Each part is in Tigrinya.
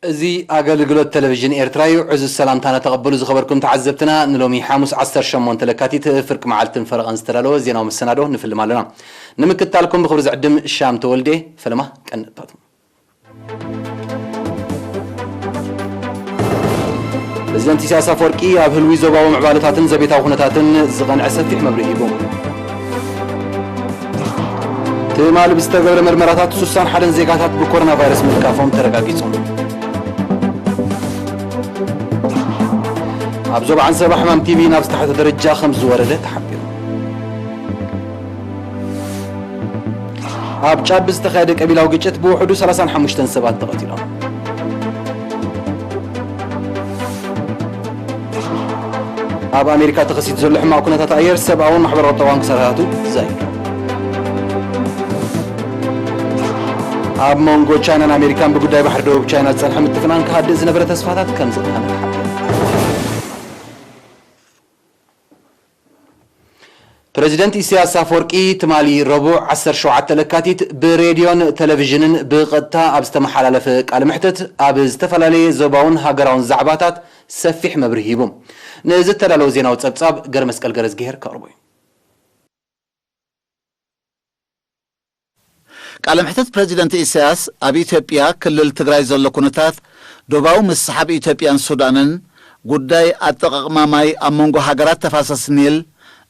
እዚ ኣገልግሎት ቴሌቪዥን ኤርትራ እዩ። ዕዙዝ ሰላምታና ተቐበሉ ዝኸበርኩም ተዓዘብትና። ንሎሚ ሓሙስ ዓሰርተ ሸሞንተ ለካቲት ፍርቂ መዓልትን ፈረቓን ዝተዳለወ ዜናዊ መሰናዶ ንፍልም ኣለና። ንምክትታልኩም ብኽብሪ ዝዕድም ሻም ተወልዴ። ፈለማ ቀንዲ ነጥብታቱ። ፕሬዚደንት ኢሳያስ ኣፈወርቂ ኣብ ህልዊ ዞባዊ ምዕባለታትን ዘቤታዊ ኩነታትን ዝቐንዐ ሰፊሕ መብርሂ ሂቡ። ትማሊ ብዝተገብረ መርመራታት ሱሳን ሓደን ዜጋታት ብኮሮና ቫይረስ ምልካፎም ተረጋጊጹ። ኣብ ዞባ ዓንሰባ ሕማም ቲቢ ናብ ዝተሓተ ደረጃ ከም ዝወረደ ተሓቢሩ። ኣብ ጫድ ብዝተኻየደ ቀቢላዊ ግጭት ብውሕዱ ሰላሳን ሓሙሽተን ሰባት ተቐቲሎም። ኣብ ኣሜሪካ ተኸሲቱ ዘሎ ሕማቕ ኩነታት ኣየር ሰብኣውን ማሕበራዊ ቁጠባውን ክሳራታቱ ዛይዱ። ኣብ መንጎ ቻይናን ኣሜሪካን ብጉዳይ ባሕሪ ደቡብ ቻይና ዝጸንሐ ምትፍናን ክሃድእ ዝነበረ ተስፋታት ከም ዝቐሃመ ተሓቢሩ። ፕረዚደንት ኢሳያስ ኣፈወርቂ ትማሊ ረቡዕ ዓሰርተ ሸውዓተ ለካቲት ብሬድዮን ቴሌቪዥንን ብቐጥታ ኣብ ዝተመሓላለፈ ቃለ መሕትት ኣብ ዝተፈላለየ ዞባውን ሃገራውን ዛዕባታት ሰፊሕ መብርሂ ሂቡ። ንዝተዳለወ ዜናዊ ጸብጻብ ገረመስቀል ገረዝግሄር ከቕርቦ እዩ። ቃለ መሕትት ፕረዚደንት ኢሳያስ ኣብ ኢትዮጵያ ክልል ትግራይ ዘሎ ኩነታት፣ ዶባዊ ምስሓብ ኢትዮጵያን ሱዳንን፣ ጉዳይ ኣጠቓቕማ ማይ ኣብ መንጎ ሃገራት ተፋሰስ ኒል፣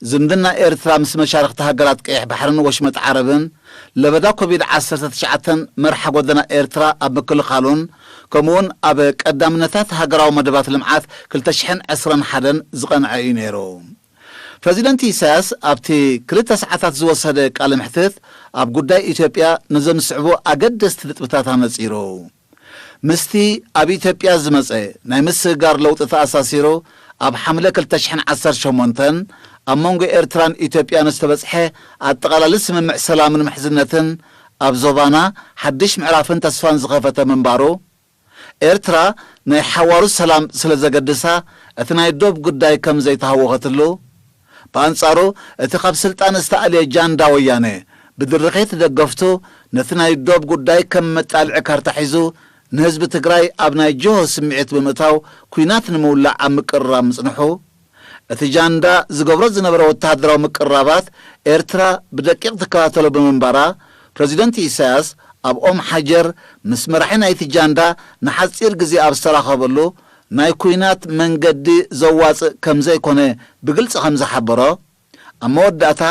ዝምድና ኤርትራ ምስ መሻርኽቲ ሃገራት ቀይሕ ባሕርን ወሽመጥ ዓረብን፣ ለበዳ ኮቪድ ዓሰርተ ትሽዓተን መርሓ ጎደና ኤርትራ ኣብ ምክልኻሉን፣ ከምኡውን ኣብ ቀዳምነታት ሃገራዊ መደባት ልምዓት ክልተ ሽሕን ዕስራን ሓደን ዝቐንዐ እዩ ነይሩ። ፕረዚደንት ኢሳያስ ኣብቲ ክልተ ሰዓታት ዝወሰደ ቃለ መሕትት ኣብ ጉዳይ ኢትዮጵያ ነዞም ዝስዕቡ ኣገደስቲ ነጥብታት ኣነጺሩ። ምስቲ ኣብ ኢትዮጵያ ዝመጸ ናይ ምስግጋር ለውጢ ተኣሳሲሩ ኣብ ሓምለ ክልተ ሽሕን ዓሰርተ ሸሞንተን ኣብ መንጎ ኤርትራን ኢትዮጵያን ዝተበጽሐ ኣጠቓላሊ ስምምዕ ሰላምን ምሕዝነትን ኣብ ዞባና ሓድሽ ምዕራፍን ተስፋን ዝኸፈተ ምንባሩ፣ ኤርትራ ናይ ሓዋሩ ሰላም ስለ ዘገድሳ፣ እቲ ናይ ዶብ ጉዳይ ከም ዘይተሃወኸትሉ፣ ብኣንጻሩ፣ እቲ ካብ ስልጣን ዝተኣልየ ጃንዳ ወያነ፣ ብድርኺት ደገፍቱ፣ ነቲ ናይ ዶብ ጉዳይ ከም መጣልዒ ካርታ ሒዙ፣ ንህዝቢ ትግራይ ኣብ ናይ ጅሆ ስምዒት ብምእታው፣ ኲናት ንምውላዕ ኣብ ምቅርራብ ምጽንሑ፣ እቲ ጃንዳ ዝገብሮ ዝነበረ ወተሃደራዊ ምቅርራባት ኤርትራ ብደቂቕ ትከታተሎ ብምንባራ፣ ፕረዚደንት ኢሳያስ ኣብ ኦም ሓጀር ምስ መራሒ ናይቲ ጃንዳ ንሓጺር ግዜ ኣብ ዝተራኸበሉ፣ ናይ ኲናት መንገዲ ዘዋጽእ ከም ዘይኮነ ብግልጺ ከም ዝሓበሮ፣ ኣብ መወዳእታ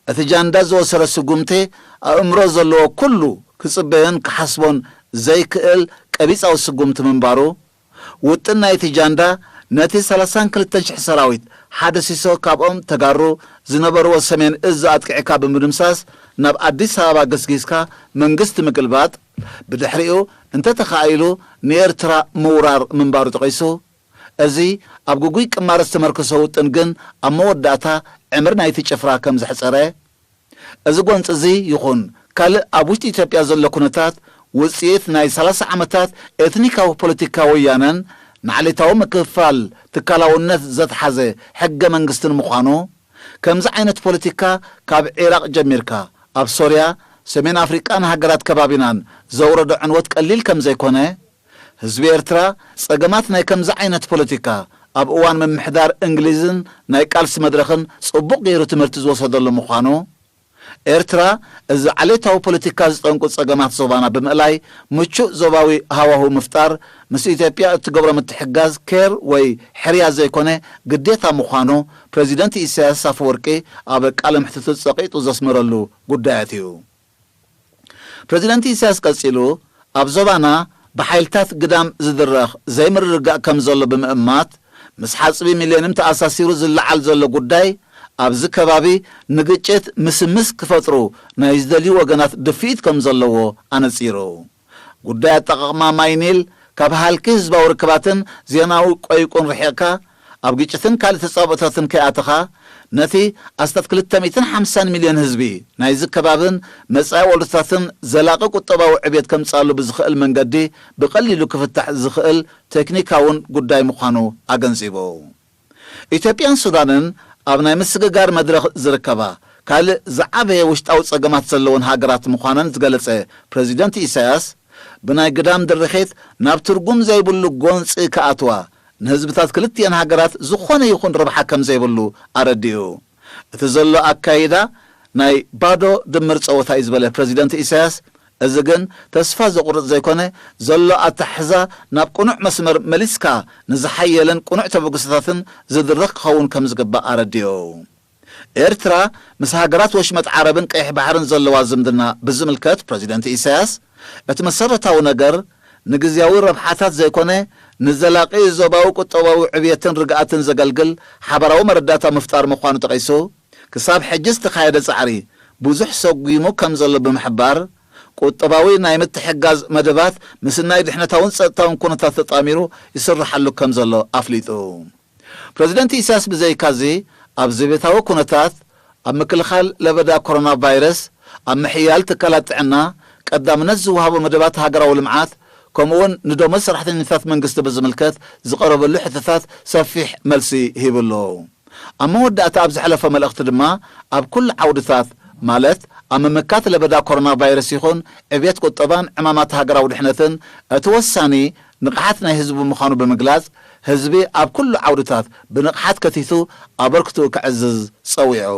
እቲ ጃንዳ ዝወሰደ ስጉምቲ ኣእምሮ ዘለዎ ኩሉ ክጽበዮን ክሓስቦን ዘይክእል ቀቢጻዊ ስጉምቲ ምንባሩ፣ ውጥን ናይቲ ጃንዳ ነቲ ሰላሳን ክልተን ሽሕ ሰራዊት፣ ሓደ ሲሶ ካብኦም ተጋሩ ዝነበርዎ ሰሜን እዝ ኣጥቂዕካ ብምድምሳስ ናብ ኣዲስ ኣበባ ገስጊስካ መንግስቲ ምግልባጥ፣ ብድሕሪኡ እንተተኻኢሉ ንኤርትራ ምውራር ምንባሩ ጠቒሱ፣ እዚ ኣብ ግጉይ ቅማረ ዝተመርኮሰ ውጥን ግን ኣብ መወዳእታ ዕምሪ ናይቲ ጭፍራ ከም ዘሕጸረ፣ እዚ ጎንጺ እዚ ይኹን ካልእ ኣብ ውሽጢ ኢትዮጵያ ዘሎ ኩነታት ውጽኢት ናይ ሰላሳ ዓመታት ኤትኒካዊ ፖለቲካ ወያነን ንዓሌታዊ ምክፍፋል ትካላውነት ዘትሓዘ ሕገ መንግስትን ምዃኑ፣ ከምዚ ዓይነት ፖለቲካ ካብ ዒራቕ ጀሚርካ ኣብ ሶርያ፣ ሰሜን ኣፍሪቃን ሃገራት ከባቢናን ዘውረዶ ዕንወት ቀሊል ከም ዘይኮነ፣ ህዝቢ ኤርትራ ጸገማት ናይ ከምዚ ዓይነት ፖለቲካ ኣብ እዋን ምምሕዳር እንግሊዝን ናይ ቃልሲ መድረኽን ጽቡቕ ገይሩ ትምህርቲ ዝወሰደሉ ምዃኑ፣ ኤርትራ እዚ ዓሌታዊ ፖለቲካ ዝጠንቁ ጸገማት ዞባና ብምእላይ ምቹእ ዞባዊ ሃዋሁ ምፍጣር ምስ ኢትዮጵያ እትገብሮ ምትሕጋዝ ኬር ወይ ሕርያ ዘይኮነ ግዴታ ምዃኑ ፕረዚደንት ኢሳያስ ኣፈወርቂ ኣብ ቃለ መሕትቱ ጸቒጡ ዘስመረሉ ጉዳያት እዩ። ፕረዚደንት ኢሳያስ ቀጺሉ፣ ኣብ ዞባና ብሓይልታት ግዳም ዝድረኽ ዘይምርግጋእ ከም ዘሎ ብምእማት፣ ምስ ሓጽቢ ሚሌንየም ተኣሳሲሩ ዝለዓል ዘሎ ጉዳይ፣ ኣብዚ ከባቢ ንግጭት ምስምስ ክፈጥሩ ናይ ዝደልዩ ወገናት ድፍኢት ከም ዘለዎ ኣነጺሩ። ጉዳይ ኣጠቓቕማ ማይ ኒል ካብ ሃልኪ ህዝባዊ ርክባትን ዜናዊ ቆይቁን ርሒቕካ፣ ኣብ ግጭትን ካልእ ተጻብኦታትን ከይኣተኻ፣ ነቲ ኣስታት ክልተ ሚእትን ሓምሳን ሚልዮን ህዝቢ ናይዚ ከባብን መጻኢ ወለዶታትን ዘላቒ ቁጠባዊ ዕብየት ከምጽኣሉ ብዝኽእል መንገዲ ብቐሊሉ ክፍታሕ ዝኽእል ቴክኒካውን ጉዳይ ምዃኑ ኣገንዚቡ። ኢትዮጵያን ሱዳንን ኣብ ናይ ምስግጋር መድረኽ ዝርከባ ካልእ ዝዓበየ ውሽጣዊ ጸገማት ዘለወን ሃገራት ምዃነን ዝገለጸ ፕረዚደንት ኢሳያስ፣ ብናይ ግዳም ድርኺት ናብ ትርጉም ዘይብሉ ጎንጺ ክኣትዋ፣ ንህዝብታት ክልቲኤን ሃገራት ዝኾነ ይኹን ረብሓ ከም ዘይብሉ ኣረዲኡ። እቲ ዘሎ ኣካይዳ ናይ ባዶ ድምር ጸወታ እዩ ዝበለ ፕረዚደንት ኢሳያስ፣ እዚ ግን ተስፋ ዘቑርጽ ዘይኮነ፣ ዘሎ ኣተሓሕዛ ናብ ቅኑዕ መስመር መሊስካ ንዝሓየለን ቅኑዕ ተበግሶታትን ዝድርኽ ክኸውን ከም ዝግባእ ኣረዲኡ። ኤርትራ ምስ ሃገራት ወሽመጥ ዓረብን ቀይሕ ባሕርን ዘለዋ ዝምድና ብዝምልከት ፕረዚደንት ኢሳያስ፣ እቲ መሰረታዊ ነገር ንግዝያዊ ረብሓታት ዘይኮነ፣ ንዘላቒ ዞባዊ ቁጠባዊ ዕብየትን ርግኣትን ዘገልግል ሓባራዊ መረዳእታ ምፍጣር ምዃኑ ጠቒሱ፣ ክሳብ ሕጂ ዝተኻየደ ጻዕሪ ብዙሕ ሰጒሙ ከም ዘሎ ብምሕባር፣ ቁጠባዊ ናይ ምትሕግጋዝ መደባት ምስ ናይ ድሕነታውን ጸጥታውን ኩነታት ተጣሚሩ ይስርሓሉ ከም ዘሎ ኣፍሊጡ። ፕረዚደንት ኢሳያስ ብዘይካዚ፣ ኣብ ዘቤታዊ ኩነታት፣ ኣብ ምክልኻል ለበዳ ኮሮና ቫይረስ፣ ኣብ ምሕያል ትካላት ጥዕና፣ ቀዳምነት ዝወሃቦ መደባት ሃገራዊ ልምዓት፣ ከምኡውን ንደሞዝ ሰራሕተኛታት መንግስቲ ብዝምልከት ዝቐረበሉ ሕቶታት ሰፊሕ መልሲ ሂቡ ኣሎ። ኣብ መወዳእታ ኣብ ዝሓለፈ መልእኽቲ ድማ፣ ኣብ ኩሉ ዓውድታት፣ ማለት ኣብ ምምካት ለበዳ ኮሮና ቫይረስ ይኹን ዕብየት ቁጠባን ዕማማት ሃገራዊ ድሕነትን፣ እቲ ወሳኒ ንቕሓት ናይ ህዝቢ ምዃኑ ብምግላጽ፣ ህዝቢ ኣብ ኩሉ ዓውድታት ብንቕሓት ከቲቱ ኣበርክትኡ ከዕዝዝ ጸዊዑ።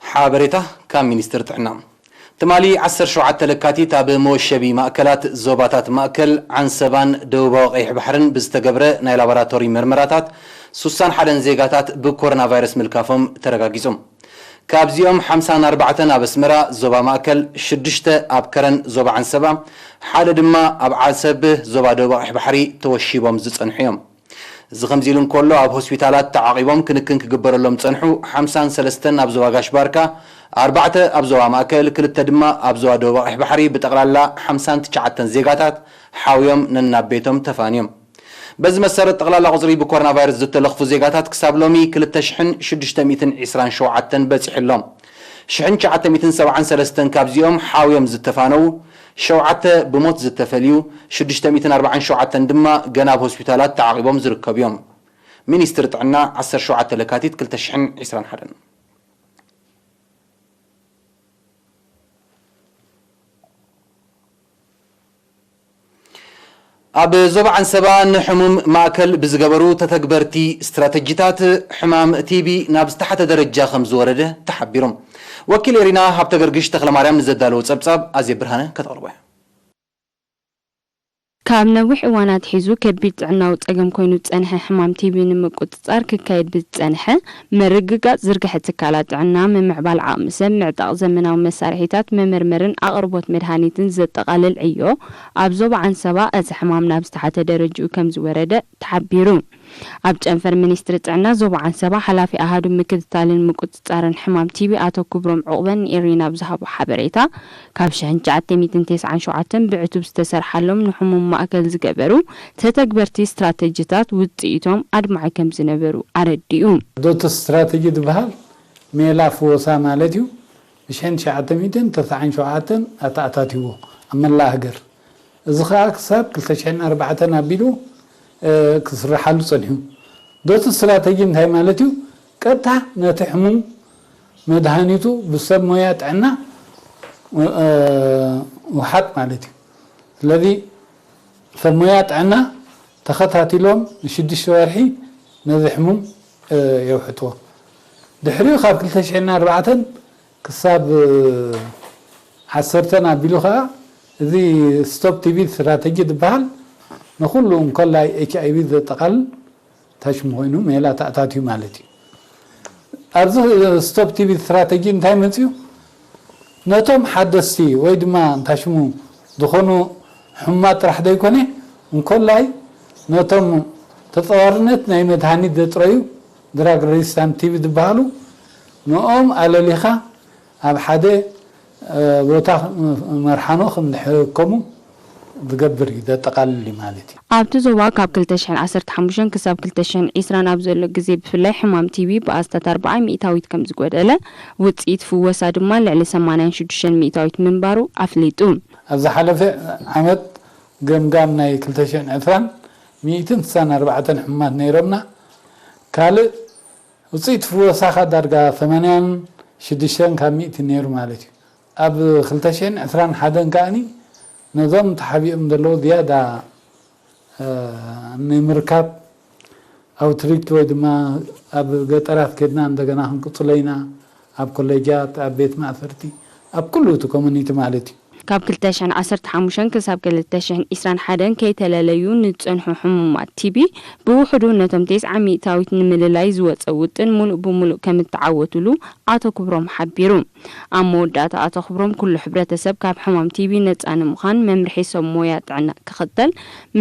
ሓበሬታ ካብ ሚኒስትሪ ጥዕና። ትማሊ ዓሰርተ ሸውዓተ ለካቲት ኣብ መወሸቢ ማእከላት ዞባታት ማእከል፣ ዓንሰባን ደቡባዊ ቀይሕ ባሕርን ብዝተገብረ ናይ ላቦራቶሪ መርመራታት፣ ሱሳን ሓደን ዜጋታት ብኮሮና ቫይረስ ምልካፎም ተረጋጊጹ። ካብዚኦም ሓምሳን ኣርባዕተን ኣብ ኣስመራ ዞባ ማእከል፣ ሽዱሽተ ኣብ ከረን ዞባ ዓንሰባ፣ ሓደ ድማ ኣብ ዓሰብ ዞባ ደቡብ ቀይሕ ባሕሪ ተወሺቦም ዝጸንሑ እዮም። እዚ ከምዚ ኢሉ እንከሎ፣ ኣብ ሆስፒታላት ተዓቒቦም ክንክን ክግበረሎም ዝጸንሑ ሓምሳን ሰለስተን ኣብ ዞባ ጋሽ ባርካ፣ ኣርባዕተ ኣብ ዞባ ማእከል፣ ክልተ ድማ ኣብ ዞባ ደቡብ ቀይሕ ባሕሪ፣ ብጠቕላላ ሓምሳን ትሽዓተን ዜጋታት ሓውዮም ነናብ ቤቶም ተፋንዮም። በዚ መሰረት፣ ጠቕላላ ቁጽሪ ብኮሮና ቫይረስ ዝተለኽፉ ዜጋታት ክሳብ ሎሚ ክልተ ሽሕን ሽዱሽተ ሚእትን ዕስራን ሸውዓተን በጺሑ ኣሎ። ሽሕን ትሽዓተ ሚእትን ሰብዓን ሰለስተን ካብዚኦም ሓውዮም ዝተፋነዉ፣ ሸውዓተ ብሞት ዝተፈልዩ፣ ሽዱሽተ ሚእትን ኣርባዓን ሸውዓተን ድማ ገና ኣብ ሆስፒታላት ተዓቒቦም ዝርከቡ እዮም። ሚኒስትሪ ጥዕና፣ ዓሰርተ ሸውዓተ ለካቲት ክልተ ሽሕን ዕስራን ሓደን። ኣብ ዞባ ዓንሰባ ንሕሙም ማእከል ብዝገበሩ ተተግበርቲ ስትራተጂታት፣ ሕማም ቲቢ ናብ ዝተሓተ ደረጃ ከም ዝወረደ ተሓቢሩ። ወኪል ኤሪና ሃብተገርግሽ ተኽለማርያም ንዘዳለዎ ጸብጻብ ኣዜብ ብርሃነ ከተቕርቦ እያ። ካብ ነዊሕ እዋን ኣትሒዙ ከቢድ ጥዕናዊ ጸገም ኮይኑ ዝጸንሐ ሕማም ቲቢ ንምቁጽጻር ክካየድ ብዝጸንሐ ምርግጋጽ ዝርግሐ ትካላት ጥዕና፣ ምምዕባል ዓቕሚ ሰብ፣ ምዕጣቕ ዘመናዊ መሳርሒታት መመርመርን ኣቕርቦት መድሃኒትን ዘጠቓልል ዕዮ፣ ኣብ ዞባ ዓንሰባ እዚ ሕማም ናብ ዝተሓተ ደረጅኡ ከም ዝወረደ ተሓቢሩ። ኣብ ጨንፈር ሚኒስትሪ ጥዕና ዞባ ዓንሰባ ሓላፊ ኣሃዱ ምክትታልን ምቁጽጻርን ሕማም ቲቢ ኣቶ ክብሮም ዑቕበ ንኤሪና ብዝሃቦ ሓበሬታ፣ ካብ ሽሕን ትሽዓተ ሚእትን ተስዓን ሸውዓተን ብዕቱብ ዝተሰርሓሎም ንሕሙም ማእከል ዝገበሩ ተተግበርቲ ስትራተጂታት ውጽኢቶም ኣድማዒ ከም ዝነበሩ ኣረዲኡ። ዶት ስትራተጂ ዝበሃል ሜላ ፍወሳ ማለት እዩ። ብሽሕን ትሽዓተ ሚእትን ተስዓን ሸውዓተን ኣተኣታትይዎ ኣብ መላእ ሃገር። እዚ ኸኣ ክሳብ ክልተ ሽሕን ኣርባዕተን ኣቢሉ፣ እ፣ ክስርሓሉ ጸኒሑ። ዶት ስትራተጂ እንታይ ማለት እዩ? ቀጥታ ነቲ ሕሙም መድሃኒቱ ብሰብ ሞያ ጥዕና፣ እ፣ ውሓጥ ማለት እዩ። ስለዚ ሰብ ሞያ ጥዕና ተኸታቲሎም ንሽዱሽተ ወርሒ ነዚ ሕሙም፣ እ፣ የውሕጥዎ። ድሕሪኡ ካብ ክልተ ሽሕን ኣርባዕተን ክሳብ፣ እ፣ ዓሰርተን ኣቢሉ ኸኣ እዚ ስቶፕ ቲቢ ስትራተጂ ዝበሃል ንኹሉ እንኮላይ ኤች ኣይ ቪ ዘጠቓልል ታሽሙ ኮይኑ ሜላ ተኣታትዩ ማለት እዩ። ኣብዚ ስቶፕ ቲቢ ስትራተጂ እንታይ መፅዩ? ነቶም ሓደስቲ ወይ ድማ እንታይ ሽሙ ዝኾኑ ሕሙማት ጥራሕ ዘይኮነ፣ እንኮላይ ነቶም ተጻዋርነት ናይ መድሃኒት ዘጥረዩ ድራግ ሬዚስታንት ቲቢ ዝበሃሉ፣ ንኦም ኣለሊኻ ኣብ ሓደ፣ እ፣ ቦታ መርሓኖ ከም ዝሕከሙ ዝገብር እዩ፣ ዘጠቓልል እዩ ማለት እዩ። ኣብቲ ዞባ ካብ ክልተ ሽሕን ዓሰርተ ሓሙሽተን ክሳብ ክልተ ሽሕን ዕስራን ኣብ ዘሎ ግዜ ብፍላይ ሕማም ቲቢ ብኣስታት ኣርብዓ ሚእታዊት ከም ዝጎደለ፣ ውጽኢት ፍወሳ ድማ ልዕሊ ሰማንያን ሽዱሽተን ሚእታዊት ምንባሩ ኣፍሊጡ። ኣብ ዝሓለፈ ዓመት ገምጋም ናይ ክልተ ሽሕን ዕስራን ሚእትን ስሳን ኣርባዕተን ሕሙማት ነይሮምና። ካልእ ውፅኢት ፍወሳኻ ዳርጋ ሰማንያን ሽዱሽተን ካብ ሚእቲ ነይሩ ማለት እዩ። ኣብ ክልተ ሽሕን ዕስራን ሓደን ከኣኒ ነዞም ተሓቢኦም ዘለዉ ዝያዳ፣ እ፣ ንምርካብ ኣውትሪች ወይ ድማ ኣብ ገጠራት ከድና እንደገና ክንቅፅሎ ኢና። ኣብ ኮሌጃት፣ ኣብ ቤት ማእሰርቲ፣ ኣብ ኩሉ እቲ ኮሚኒቲ ማለት እዩ። ካብ ክልተ ሽሕን ዓሰርተ ሓሙሽተን ክሳብ ክልተ ሽሕን ዕስራን ሓደን ከይተለለዩ ንዝጸንሑ ሕሙማት ቲቢ ብውሕዱ ነቶም ተስዓ ሚእታዊት ንምልላይ ዝወጸ ውጥን ሙሉእ ብሙሉእ ከም እተዓወቱሉ ኣቶ ክብሮም ሓቢሩ። ኣብ መወዳእታ ኣቶ ክብሮም ኩሉ ሕብረተሰብ ካብ ሕማም ቲቢ ነጻ ንምዃን መምርሒ ሰብ ሞያ ጥዕና ክኽተል፣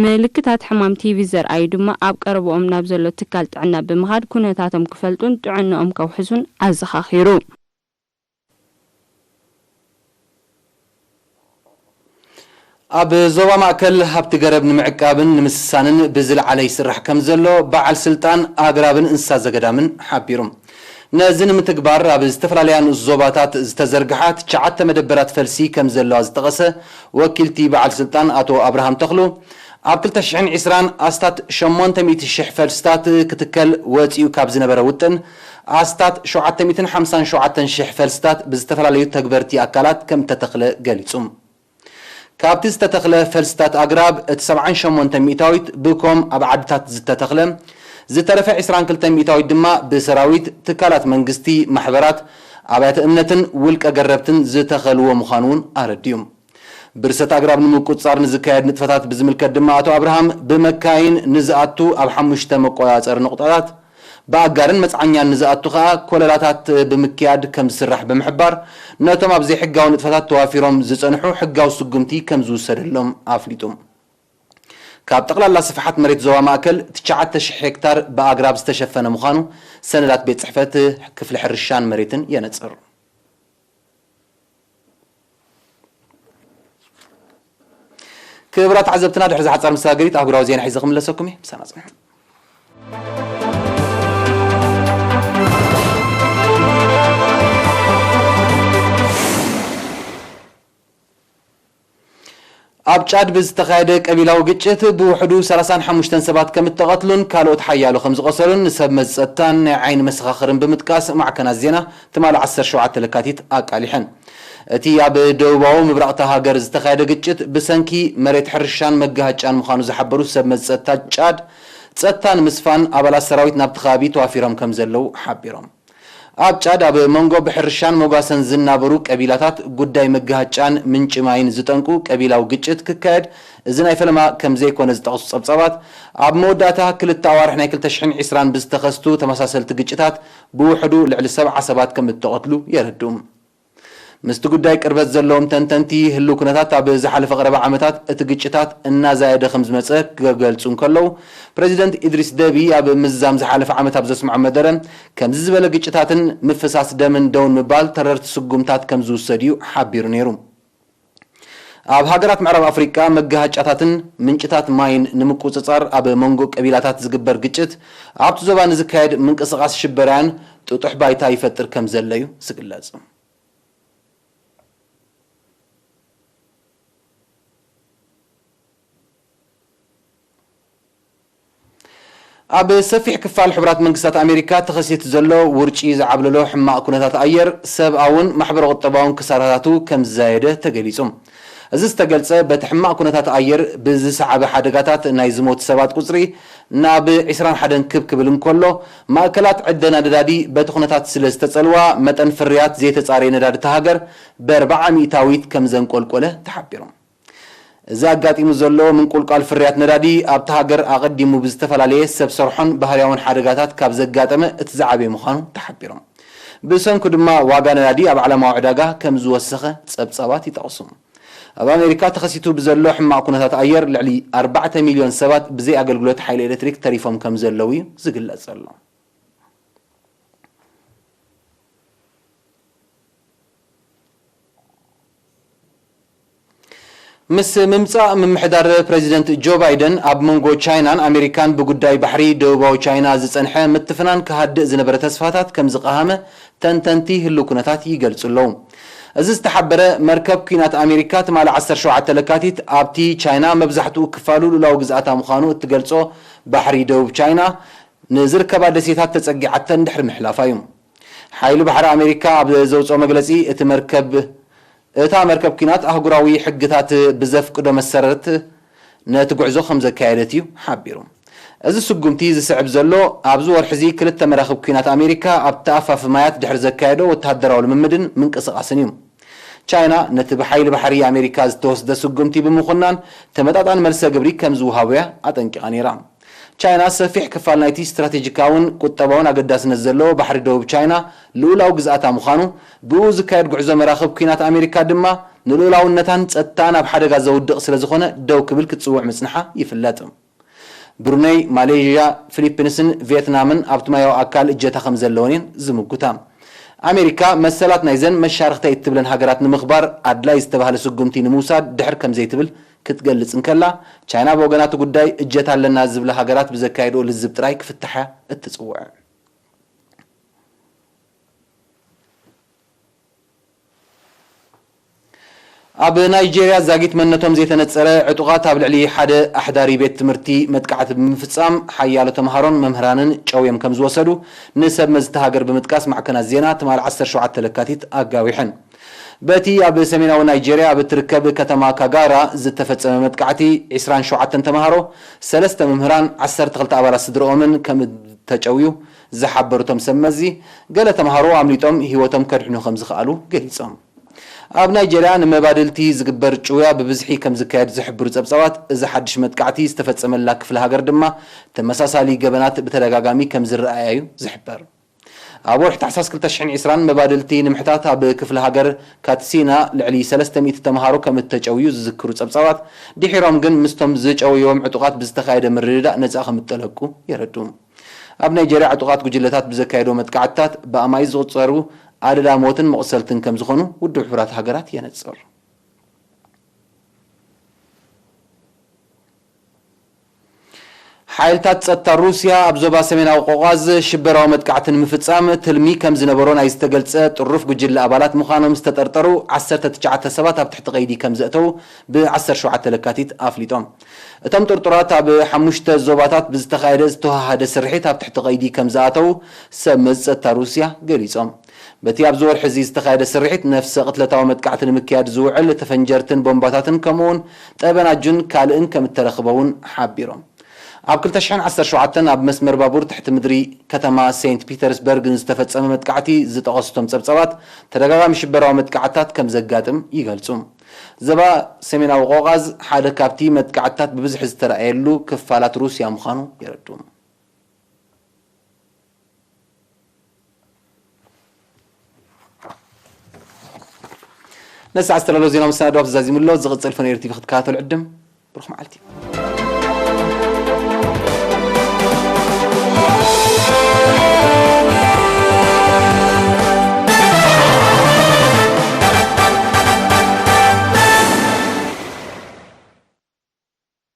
ምልክታት ሕማም ቲቢ ዘርኣዩ ድማ ኣብ ቀረብኦም ናብ ዘሎ ትካል ጥዕና ብምኻድ ኩነታቶም ክፈልጡን ጥዕንኦም ከውሕሱን ኣዘኻኺሩ። ኣብ ዞባ ማእከል ሃብቲ ገረብ ንምዕቃብን ንምስሳንን ብዝለዓለ ይስራሕ ከም ዘሎ በዓል ስልጣን ኣግራብን እንስሳ ዘገዳምን ሓቢሩ። ነዚ ንምትግባር ኣብ ዝተፈላለያ ንኡስ ዞባታት ዝተዘርግሓ ትሽዓተ መደበራት ፈልሲ ከም ዘለዋ ዝጠቐሰ ወኪልቲ በዓል ስልጣን ኣቶ ኣብርሃም ተኽሉ፣ ኣብ ክልተ ሽሕን ዕስራን ኣስታት ሸሞንተ ሚእቲ ሽሕ ፈልስታት ክትከል ወጺኡ ካብ ዝነበረ ውጥን፣ ኣስታት ሸውዓተ ሚእትን ሓምሳን ሸውዓተን ሽሕ ፈልስታት ብዝተፈላለዩ ተግበርቲ ኣካላት ከም እተተኽለ ገሊጹ። ካብቲ ዝተተኽለ ፈልስታት ኣግራብ፣ እቲ ሰብዓን ሸሞንተ ሚእታዊት ብኮም ኣብ ዓድታት ዝተተኽለ፣ ዝተረፈ ዕስራን ክልተ ሚእታዊት ድማ ብሰራዊት፣ ትካላት መንግስቲ፣ ማሕበራት፣ ኣብያተ እምነትን ውልቀ ገረብትን ዝተኸልዎ ምዃኑ እውን ኣረዲኡ። ብርሰት ኣግራብ ንምቁጽጻር ንዝካየድ ንጥፈታት ብዝምልከት ድማ ኣቶ ኣብርሃም፣ ብመካይን ንዝኣቱ ኣብ ሓሙሽተ መቆጻጸሪ ነቑጣታት፣ ብኣጋርን መጽዓኛን ንዝኣቱ ከኣ ኮለላታት ብምክያድ ከም ዝስራሕ ብምሕባር፣ ነቶም ኣብ ዘይሕጋዊ ንጥፈታት ተዋፊሮም ዝጸንሑ ሕጋዊ ስጉምቲ ከም ዝውሰደሎም ኣፍሊጡ። ካብ ጠቕላላ ስፍሓት መሬት ዞባ ማእከል ትሽዓተ ሽሕ ሄክታር ብኣግራብ ዝተሸፈነ ምዃኑ ሰነዳት ቤት ጽሕፈት ክፍሊ ሕርሻን መሬትን የነጽር። ክቡራት ተዓዘብትና፣ ድሕሪ ዝሓጻር መሰጋገሪት ኣህጉራዊ ዜና ሒዘ ክምለሰኩም እየ። ምሳና ጽንሑ። ኣብ ጫድ ብዝተኻየደ ቀቢላዊ ግጭት ብውሕዱ ሰላሳን ሓሙሽተን ሰባት ከም እተቐትሉን ካልኦት ሓያሎ ከም ዝቖሰሉን ንሰብ መዚ ጸጥታን ናይ ዓይኒ መሰኻኽርን ብምጥቃስ ማዕከናት ዜና ትማሊ ዓሰርተ ሸውዓተ ለካቲት ኣቃሊሐን። እቲ ኣብ ደቡባዊ ምብራቕ እታ ሃገር ዝተኻየደ ግጭት ብሰንኪ መሬት ሕርሻን መጋሃጫን ምዃኑ ዝሓበሩ ሰብ መዚ ጸጥታ ጫድ፣ ጸጥታ ንምስፋን ኣባላት ሰራዊት ናብቲ ከባቢ ተዋፊሮም ከም ዘለዉ ሓቢሮም። ኣብ ጫድ ኣብ መንጎ ብሕርሻን መጓሰን ዝናበሩ ቀቢላታት ጉዳይ መጋሃጫን ምንጪ ማይን ዝጠንቁ ቀቢላዊ ግጭት ክካየድ እዚ ናይ ፈለማ ከም ዘይኮነ ዝጠቕሱ ጸብጻባት፣ ኣብ መወዳእታ ክልተ ኣዋርሕ ናይ ክልተ ሽሕን ዕስራን ብዝተኸስቱ ተመሳሰልቲ ግጭታት ብውሕዱ ልዕሊ ሰብዓ ሰባት ከም እተቐትሉ የረድኡ። ምስቲ ጉዳይ ቅርበት ዘለዎም ተንተንቲ፣ ህልው ኩነታት ኣብ ዝሓለፈ ቀረባ ዓመታት እቲ ግጭታት እናዛየደ ከም ዝመጸ ክገልጹ እንከለዉ፣ ፕረዚደንት ኢድሪስ ደቢ ኣብ ምዝዛም ዝሓለፈ ዓመት ኣብ ዘስምዖ መደረ፣ ከምዚ ዝበለ ግጭታትን ምፍሳስ ደምን ደው ንምባል ተረርቲ ስጉምታት ከም ዝውሰድ እዩ ሓቢሩ ነይሩ። ኣብ ሃገራት ምዕራብ ኣፍሪቃ መጋሃጫታትን ምንጭታት ማይን ንምቁጽጻር ኣብ መንጎ ቀቢላታት ዝግበር ግጭት ኣብቲ ዞባ ንዝካየድ ምንቅስቓስ ሽበራውያን ጥጡሕ ባይታ ይፈጥር ከም ዘሎ እዩ ዝግለጽ። ኣብ ሰፊሕ ክፋል ሕቡራት መንግስታት ኣሜሪካ ተኸሲቱ ዘሎ ውርጪ ዝዓብለሎ ሕማቕ ኩነታት ኣየር ሰብኣውን ማሕበረ ቁጠባውን ክሳራታቱ ከም ዝዛየደ ተገሊጹ። እዚ ዝተገልጸ በቲ ሕማቕ ኩነታት ኣየር ብዝሰዓበ ሓደጋታት ናይ ዝሞቱ ሰባት ቁጽሪ ናብ ዕስራን ሓደን ክብ ክብል እንከሎ፣ ማእከላት ዕደና ነዳዲ በቲ ኩነታት ስለ ዝተጸልዋ መጠን ፍርያት ዘይተጻረየ ነዳዲ እታ ሃገር ብኣርብዓ ሚእታዊት ከም ዘንቆልቆለ ተሓቢሩ። እዚ ኣጋጢሙ ዘሎ ምንቁልቋል ፍርያት ነዳዲ ኣብታ ሃገር ኣቐዲሙ ብዝተፈላለየ ሰብ ሰርሖን ባህርያውን ሓደጋታት ካብ ዘጋጠመ እቲ ዝዓበየ ምዃኑ ተሓቢሩ። ብሰንኩ ድማ ዋጋ ነዳዲ ኣብ ዓለማዊ ዕዳጋ ከም ዝወሰኸ ጸብጻባት ይጠቕሱ። ኣብ ኣሜሪካ ተኸሲቱ ብዘሎ ሕማቕ ኩነታት ኣየር ልዕሊ ኣርባዕተ ሚልዮን ሰባት ብዘይ ኣገልግሎት ሓይሊ ኤሌክትሪክ ተሪፎም ከም ዘለዉ እዩ ዝግለጽ ዘሎ። ምስ ምምጻእ ምምሕዳር ፕረዚደንት ጆ ባይደን፣ ኣብ መንጎ ቻይናን ኣሜሪካን ብጉዳይ ባሕሪ ደቡባዊ ቻይና ዝጸንሐ ምትፍናን ክሃድእ ዝነበረ ተስፋታት ከም ዝቐሃመ ተንተንቲ ህሉው ኩነታት ይገልጹ ኣለዉ። እዚ ዝተሓበረ፣ መርከብ ኲናት ኣሜሪካ ትማሊ ዓሰርተ ሸውዓተ ለካቲት ኣብቲ ቻይና መብዛሕትኡ ክፋሉ ሉላዊ ግዝኣታ ምዃኑ እትገልጾ ባሕሪ ደቡብ ቻይና ንዝርከባ ደሴታት ተጸጊዓተን ድሕሪ ምሕላፋ እዩ። ሓይሊ ባሕሪ ኣሜሪካ ኣብ ዘውፅኦ መግለፂ፣ እቲ መርከብ እታ መርከብ ኲናት ኣህጉራዊ ሕግታት ብዘፍቅዶ መሰረት ነቲ ጉዕዞ ከም ዘካየደት እዩ ሓቢሩ። እዚ ስጉምቲ ዝስዕብ ዘሎ፣ ኣብዚ ወርሒ እዚ ክልተ መራኽብ ኲናት ኣሜሪካ ኣብቲ ኣፋፊ ማያት ድሕሪ ዘካየዶ ወተሃደራዊ ልምምድን ምንቅስቓስን እዩ። ቻይና ነቲ ብሓይሊ ባሕሪ ኣሜሪካ ዝተወስደ ስጉምቲ ብምኹናን፣ ተመጣጣኒ መልሰ ግብሪ ከም ዝወሃቦ እያ ኣጠንቂቓ ነይራ። ቻይና ሰፊሕ ክፋል ናይቲ ስትራቴጂካውን ቁጠባውን ኣገዳስነት ዘለዎ ባሕሪ ደቡብ ቻይና ልኡላዊ ግዝኣታ ምዃኑ፣ ብኡ ዝካየድ ጉዕዞ መራኽብ ኲናት ኣሜሪካ ድማ ንልኡላውነታን ጸጥታን ኣብ ሓደጋ ዘውድቕ ስለ ዝኾነ ደው ክብል ክትጽውዕ ምጽንሓ ይፍለጥ። ብሩነይ፣ ማሌዥያ፣ ፊሊፒንስን ቪየትናምን ኣብቲ ማያዊ ኣካል እጀታ ከም ዘለወን እየን ዝምጉታ። ኣሜሪካ መሰላት ናይዘን መሻርኽተይ እትብለን ሃገራት ንምኽባር ኣድላይ ዝተባህለ ስጉምቲ ንምውሳድ ድሕር ከም ዘይትብል ክትገልጽ እንከላ፣ ቻይና ብወገና እቲ ጉዳይ እጀታ ኣለና ዝብላ ሃገራት ብዘካየድኦ ልዝብ ጥራይ ክፍታሕ እያ እትጽውዕ። ኣብ ናይጄርያ ዛጊት መንነቶም ዘይተነጸረ ዕጡቓት ኣብ ልዕሊ ሓደ ኣሕዳሪ ቤት ትምህርቲ መጥቃዕቲ ብምፍጻም ሓያሎ ተምሃሮን መምህራንን ጨውዮም ከም ዝወሰዱ ንሰብ መዚ እታ ሃገር ብምጥቃስ ማዕከናት ዜና ትማሊ ዓሰርተ ሸውዓተ ለካቲት ኣጋዊሐን። በቲ ኣብ ሰሜናዊ ናይጄርያ ኣብ እትርከብ ከተማ ካጋራ ዝተፈጸመ መጥቃዕቲ፣ ዕስራን ሸውዓተን ተምሃሮ፣ ሰለስተ መምህራን፣ ዓሰርተ ክልተ ኣባላት ስድርኦምን ከም እተጨውዩ ዝሓበሩ እቶም ሰብ መዚ፣ ገለ ተምሃሮ ኣምሊጦም ህይወቶም ከድሕኑ ከም ዝኸኣሉ ገሊጾም። ኣብ ናይጄርያ ንመባድልቲ ዝግበር ጭውያ ብብዝሒ ከም ዝካየድ ዝሕብሩ ጸብጻባት፣ እዚ ሓድሽ መጥቃዕቲ ዝተፈጸመላ ክፍለ ሃገር ድማ ተመሳሳሊ ገበናት ብተደጋጋሚ ከም ዝረኣያ እዩ ዝሕበር። ኣብ ወርሒ ታሕሳስ ክልተ ሽሕን ዕስራን መባድልቲ ንምሕታት ኣብ ክፍለ ሃገር ካትሲና ልዕሊ ሰለስተ ሚእቲ ተምሃሮ ከም እተጨውዩ ዝዝክሩ ጸብጻባት፣ ድሒሮም ግን ምስቶም ዝጨውይዎም ዕጡቓት ብዝተኻየደ ምርድዳእ ነጻ ከም እተለቁ የረድኡ። ኣብ ናይጄርያ ዕጡቓት ጉጅለታት ብዘካየዶ መጥቃዕትታት ብኣማኢት ዝቑጸሩ ኣደዳ ሞትን መቑሰልትን ከም ዝኾኑ ውድብ ሕቡራት ሃገራት የነጽር። ሓይልታት ጸጥታ ሩስያ ኣብ ዞባ ሰሜናዊ ቆቋዝ ሽበራዊ መጥቃዕቲ ንምፍጻም ትልሚ ከም ዝነበሮ ናይ ዝተገልጸ ጥሩፍ ጉጅለ ኣባላት ምዃኖም ዝተጠርጠሩ ዓሰርተ ትሽዓተ ሰባት ኣብ ትሕቲ ቀይዲ ከም ዘእተው ብ ዓሰርተ ሸውዓተ ለካቲት ኣፍሊጦም። እቶም ጥርጡራት ኣብ ሓሙሽተ ዞባታት ብዝተኻየደ ዝተወሃሃደ ስርሒት ኣብ ትሕቲ ቀይዲ ከም ዝኣተው ሰብ መዚ ጸጥታ ሩስያ ገሊጾም። በቲ ኣብዚ ወርሒ እዚ ዝተኻየደ ስርሒት ነፍሰ ቅትለታዊ መጥቃዕቲ ንምክያድ ዝውዕል ተፈንጀርትን ቦምባታትን ከምኡውን ጠበናጁን ካልእን ከም እተረኽበ እውን ሓቢሮም። ኣብ ክልተ ሽሕን ዓሰርተ ሸውዓተን ኣብ መስመር ባቡር ትሕቲ ምድሪ ከተማ ሴንት ፒተርስበርግ ንዝተፈጸመ መጥቃዕቲ ዝጠቐሱ እቶም ጸብጻባት፣ ተደጋጋሚ ሽበራዊ መጥቃዕትታት ከም ዘጋጥም ይገልጹ። ዘባ ሰሜናዊ ቆቃዝ ሓደ ካብቲ መጥቃዕትታት ብብዝሒ ዝተራእየሉ ክፋላት ሩስያ ምዃኑ የረድኡ። ነዚ ሰዓት ዝተዳለወ ዜና መሰናድኦ ተዛዚሙ ኣሎ። ዝቕጽል ፈነር ቲቪ ክትከታተሉ ዕድም። ብሩኽ መዓልቲ።